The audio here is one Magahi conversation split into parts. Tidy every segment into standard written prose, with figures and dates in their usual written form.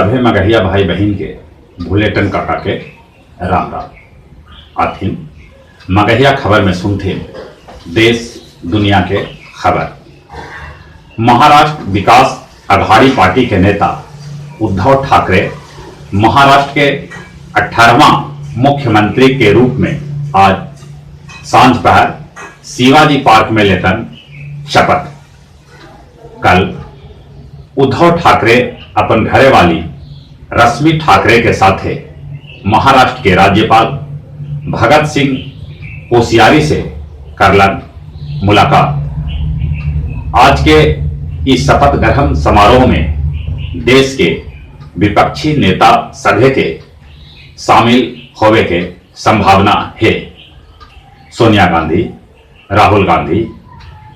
सभे मगहिया भाई बहिन के भुलेटन काका के राम राम। आथिन मगहिया खबर में सुनथिन देश दुनिया के खबर। महाराष्ट्र विकास अघाड़ी पार्टी के नेता उद्धव ठाकरे महाराष्ट्र के 18वां मुख्यमंत्री के रूप में आज सांझ पहर शिवाजी पार्क में लेतन शपथ। कल उद्धव ठाकरे अपन घरे वाली रश्मि ठाकरे के साथे महाराष्ट्र के राज्यपाल भगत सिंह कोश्यारी से करलन मुलाकात। आज के इस शपथ ग्रहण समारोह में देश के विपक्षी नेता सभे के शामिल होवे के संभावना है। सोनिया गांधी, राहुल गांधी,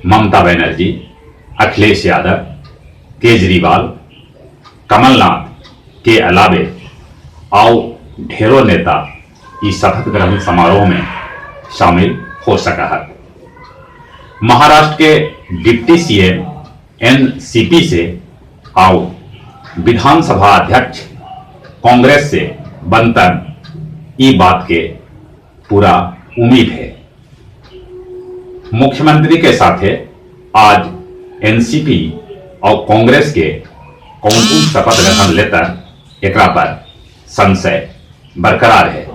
ममता बनर्जी, अखिलेश यादव, केजरीवाल, कमलनाथ के अलावे आओ ढेरों नेता इस शपथ ग्रहण समारोह में शामिल हो सका है। महाराष्ट्र के डिप्टी सीएम एनसीपी से आओ विधानसभा अध्यक्ष कांग्रेस से बनतन, ई बात के पूरा उम्मीद है। मुख्यमंत्री के साथे आज एनसीपी और कांग्रेस के कौन कौन शपथ ग्रहण लेतर, एकरा पर संशय बरकरार है।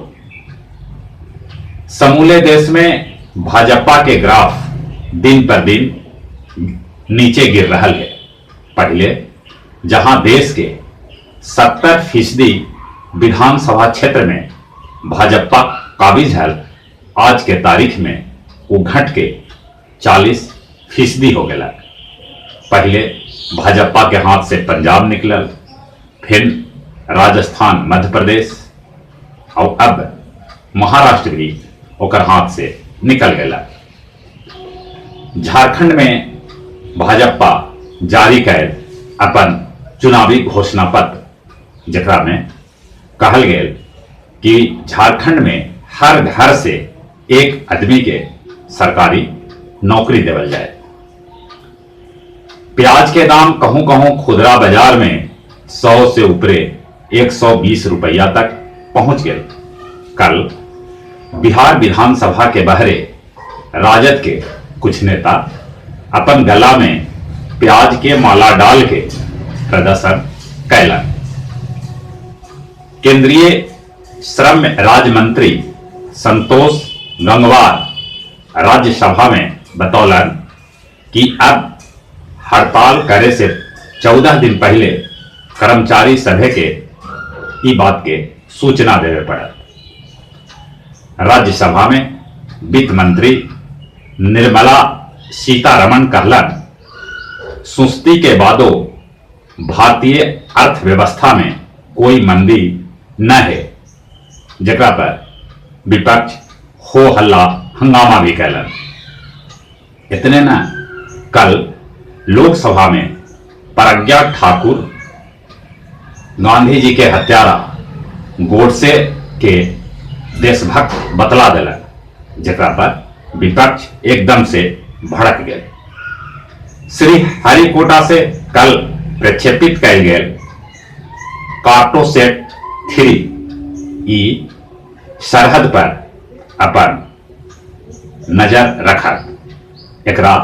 समूले देश में भाजपा के ग्राफ दिन पर दिन नीचे गिर रहा है। पहले जहां देश के 70% विधानसभा क्षेत्र में भाजपा काबिज है, आज के तारीख में वो घट के 40% हो गया। पहले भाजपा के हाथ से पंजाब निकलल, फिर राजस्थान, मध्य प्रदेश और अब महाराष्ट्र भी ओकर हाथ से निकल गया। झारखंड में भाजपा जारी कैल अपन चुनावी घोषणा पत्र, जकरा में कहल गेल कि झारखंड में हर घर से एक आदमी के सरकारी नौकरी देवल जाए। प्याज के दाम कहूं कहूं खुदरा बाजार में 100 से ऊपरे 120 रुपया तक पहुंच गए। कल बिहार विधानसभा के बहरे राजद के कुछ नेता अपन गला में प्याज के माला डाल के प्रदर्शन कैलन। केंद्रीय श्रम राज्य मंत्री संतोष गंगवार राज्यसभा में बतौलन कि अब हड़ताल करे से 14 दिन पहले कर्मचारी सभे के ई बात के सूचना देवे पड़त। राज्यसभा में वित्त मंत्री निर्मला सीतारमण कहलन, सुस्ती के बादो भारतीय अर्थव्यवस्था में कोई मंदी न है, जकरा पर विपक्ष हो हल्ला हंगामा भी कैलन। इतने न, कल लोकसभा में प्रज्ञा ठाकुर गांधी जी के हत्यारा गोडसे के देशभक्त बतला दिलक, जकरा पर विपक्ष एकदम से भड़क गए। श्री हरिकोटा से कल प्रक्षेपित कैल गेल कार्टोसेट 3 ई सरहद पर अपन नजर रखत। एकरा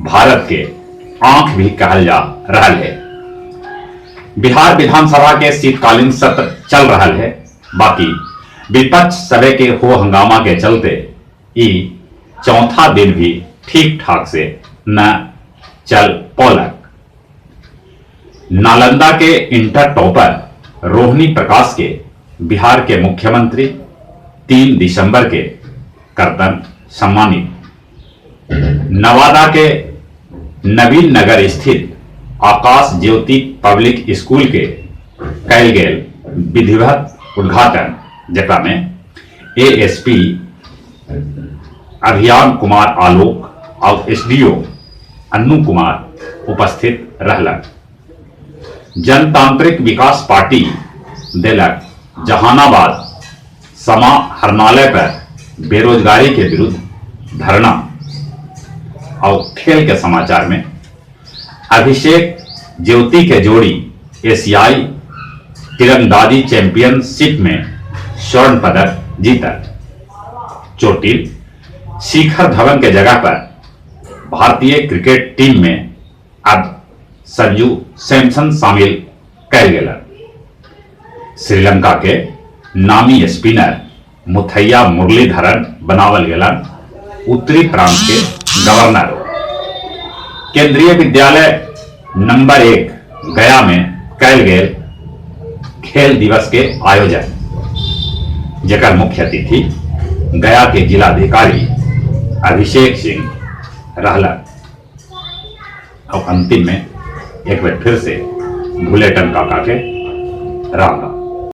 भारत के आंख भी कहल जा रहा है। बिहार विधानसभा के शीतकालीन सत्र चल रहा है, बाकी विपक्ष सभे के हो हंगामा के चलते ई चौथा दिन भी ठीक ठाक से न चल पौलक। नालंदा के इंटर टॉपर रोहिणी प्रकाश के बिहार के मुख्यमंत्री 3 दिसंबर के करतन सम्मानित। नवादा के नवीन नगर स्थित आकाश ज्योति पब्लिक स्कूल के कैल गेल विधिवत उद्घाटन, जकरा में एएसपी अभियान कुमार आलोक और एसडीओ अन्नू कुमार उपस्थित रहलन। जनतांत्रिक विकास पार्टी देलक जहानाबाद समाहरणालय पर बेरोजगारी के विरुद्ध धरना। और खेल के समाचार में अभिषेक ज्योति के जोड़ी एशियाई तीरंदाजी चैंपियनशिप में स्वर्ण पदक जीतल। चोटिल शिखर धवन के जगह पर भारतीय क्रिकेट टीम में अब संजू सैमसन शामिल कैल गेलन। श्रीलंका के नामी स्पिनर मुथैया मुरलीधरन बनावल गेलन उत्तरी प्रांत के गवर्नर। केंद्रीय विद्यालय नंबर 1 गया में कैल गेल खेल दिवस के आयोजन, जेकर मुख्य अतिथि गया के जिलाधिकारी अभिषेक सिंह रहलन। और अंतिम में एक बार फिर से भुलेटन काका के राम राम।